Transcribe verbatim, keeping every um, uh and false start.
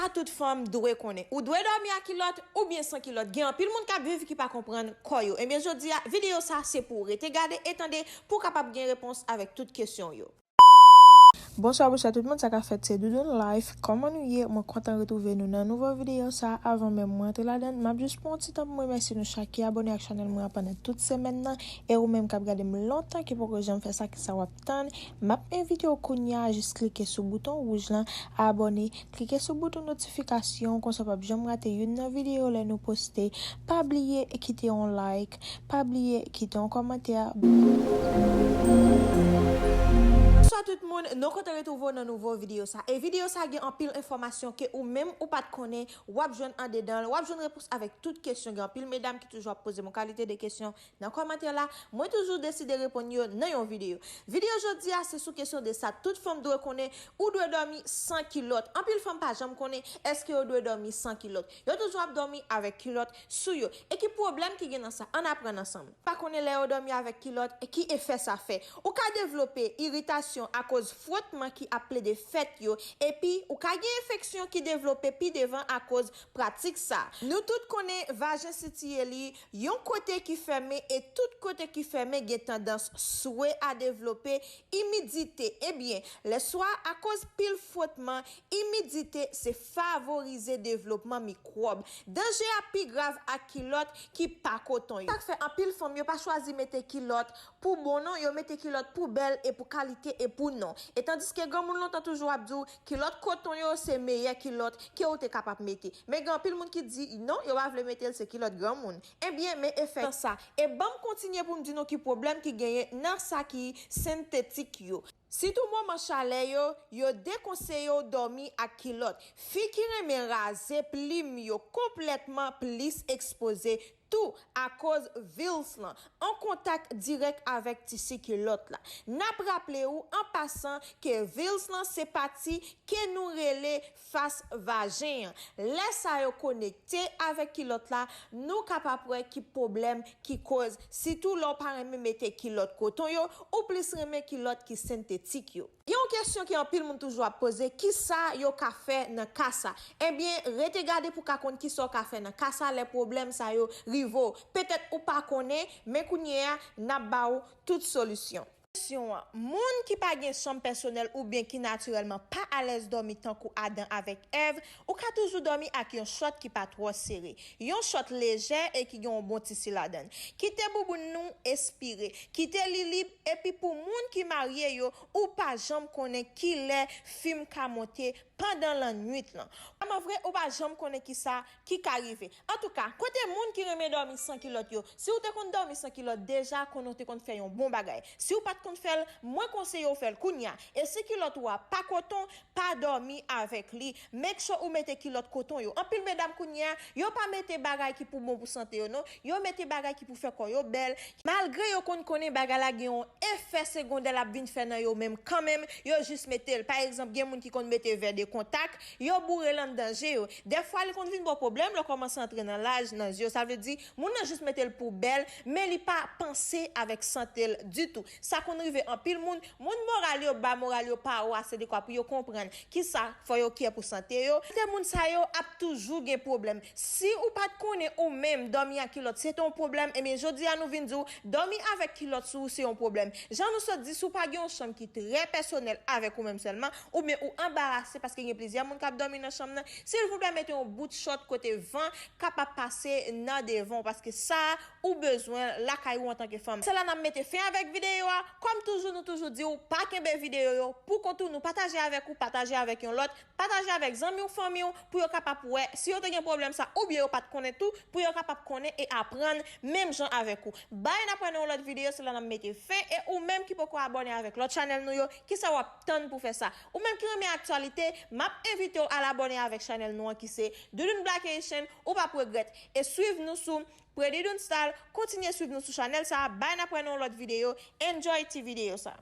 Sa tout fanm dwe konnen. Ou dwe dòmi ak kilòt oubyen san kilòt. Gen anpil moun k ap viv ki pa konprann kò yo. Ebyen, jodi a, videyo sa se pou w rete gade e tande pou w kapab gen repons avèk tout kesyon w yo. Bonswa, bonswa tout moun, sa k ap fèt, se Doudoune Life. Kòman nou ye? Mwen kontan retwouve nou nan nouvo videyo sa. Avan menm mwen antre ladan, m ap jis pran yon ti tan pou m remèsye nou chak ki abòne ak chanèl mwen an pandan tout semèn nan. E ou menm k ap gade m lontan ki poko janm fè sa, ki sa w ap tann? M ap envite w kounye a, jis klike sou bouton wouj lan, abòne, klike sou bouton notifikasyon, konsa w p ap janm rate youn nan videyo lè nou poste. Pa bliye kite yon like, pa bliye kite yon kòmantè. Bonswa tout moun, nou kontan retwouve w nan nouvo videyo sa. E videyo sa gen anpil enfòmasyon ke ou menm ou pa t konnen, w ap jwenn andedan l, w ap jwenn repons avèk tout kesyon. Gen anpil medam ki toujou ap poze m yon kalite de kesyon nan kòmantè la, mwen toujou deside reponn yo nan yon videyo. Videyo jodi a se sou kesyon de sa tout fanm dwe konnen, ou dwe dòmi san kilòt. Anpil fanm pa janm konnen èske yo dwe dòmi san kilòt. Yo toujou ap dòmi avèk kilòt sou yo. E ki pwoblèm ki gen nan sa? Ann aprann ansanm. Pa konnen lè yo dòmi avèk kilòt, e ki efè sa fè. Ou ka devlope iritasyon akoz fwotman ki ap plede fèt yo, epi ou ka gen enfeksyon ki devlope pi devan akoz pratik sa. Nou tout konnen vajen sitiye li, yon kote ki fèmen, e tout kote ki fèmen gen tandans swe a devlope imidite. Ebyen, lè swa akoz pil fwotman, imidite se favorize devlopman mikwòb. Danje a pi grav ak kilòt ki pa koton yo. Sa k fè anpil fanm yo pa chwazi mete kilòt pou bon non, yo mete kilòt pou bèl e pou kalite e pou non. E tandiske granmoun lontan toujou ap di w kilòt koton yo se meyè kilòt ke ou te kapab mete. Men gen anpil moun ki di non, yo pa vle mete l, se kilòt granmoun. Ebyen, men efè sa. E ban m kontinye pou m di nou ki pwoblèm ki genyen nan sa ki sentetik yo. Sitou moman chalè yo, yo dekonseye w dòmi ak kilòt. Fi ki renmen raze plim yo konplètman plis ekspoze tou akoz vils lan an kontak dirèk avèk tisi kilòt la. N ap raple w an pasan ke vils lan se pati ke nou rele fas vajen an. Lè sa yo konekte avèk kilòt la, nou kapab wè ki pwoblèm ki koz, sitou lè w pa renmen mete kilòt koton yo, ou plis renmen kilòt ki sentetik yo. Gen yon kesyon ke anpil moun toujou ap poze, kisa yo ka fè nan ka sa? Ebyen, rete gade pou w ka konn kisa w ka fè nan ka sa lè pwoblèm sa yo rive w. Petèt ou pa konnen, men kounye a, n ap ba w tout solisyon. Kesyon an, moun ki pa gen chanm pèsonèl oubyen ki natirèlman pa alèz dòmi tankou Adan avèk Èv, ou ka toujou dòmi ak yon chòt ki pa twò sere. Yon chòt lejè e ki gen yon bon tisi ladan l. Kite bouboun nou espire. Kite li lib, epi pou moun ki marye yo, ou pa janm konnen kilè fim ka monte pandan lannwit lan. Kòman vre, ou pa janm konnen kisa ki ka rive. Antouka, kote moun ki renmen dòmi san kilòt yo? Si w te konn dòmi san kilòt deja, konnen w te konn fè yon bon bagay. Si w pa t konn fè l, mwen konseye w fè l kounye a. E si kilòt ou a pa koton, pa dòmi avèk li. Make sure ou mete kilòt koton yo. Anpil medam kounye a, yo pa mete bagay ki pou bon pou sante yo non. Yo mete bagay ki pou fè kò yo bèl. Malgre yo konn konnen bagay la gen yon efè segondè l ap vin fè nan yo menm kanmenm, yo jis mete l. Pa egzanp, gen moun ki konn mete vè de kontak, yo boure l anndan je yo. Dèfwa, li konn vin ba w pwoblèm lè w kòmanse antre nan laj, nan je w. Sa vle di, moun nan jis mete l pou bèl, men li pa panse avèk sante l ditou. Sa konn rive anpil moun, moun moral yo ba, moral yo pa wo ase dekwa pou yo konprann kisa fò yo kè pou sante yo. Kote moun sa yo ap toujou gen pwoblèm. Si ou pa t konnen ou menm dòmi ak kilòt se te yon pwoblèm, ebyen jodi a nou vin di w dòmi avèk kilòt sou ou se yon pwoblèm. Jan nou sot di, si w pa gen yon chanm ki trè pèsonèl avèk ou menm sèlman, oubyen ou anbarase paske gen plizyè moun k ap dòmi nan chanm nan, silvouplè mete yon bout chòt kote van kapab pase nan devan w, paske sa ou bezwen lakay ou antanke fanm. Se la n ap mete fen avèk videyo a. Kòm toujou, nou toujou di w pa kenbe videyo yo pou kont ou, nou pataje avèk ou, pataje avèk yon lòt, pataje avèk zanmi w, fanmi w, pou yo kapab wè si yo te gen pwoblèm sa, oubyen yo pa t konnen tou, pou yo kapab konnen e aprann menm jan avèk ou. Bye, n ap wè nan yon lòt videyo, se la n ap mete fen. E ou menm ki poko abòne avèk lòt chanèl nou yo, kisa w ap tann pou fè sa? Ou menm ki renmen aktyalite, m ap envite w al abòne avèk chanèl nou an ki se Doudoune Black Haitian, ou p ap regrèt. E swiv nou sou Pretty Doon Style, kontinye swiv nou sou chanèl sa a. Bye, n ap wè nan yon lòt videyo. Enjoy ti videyo sa.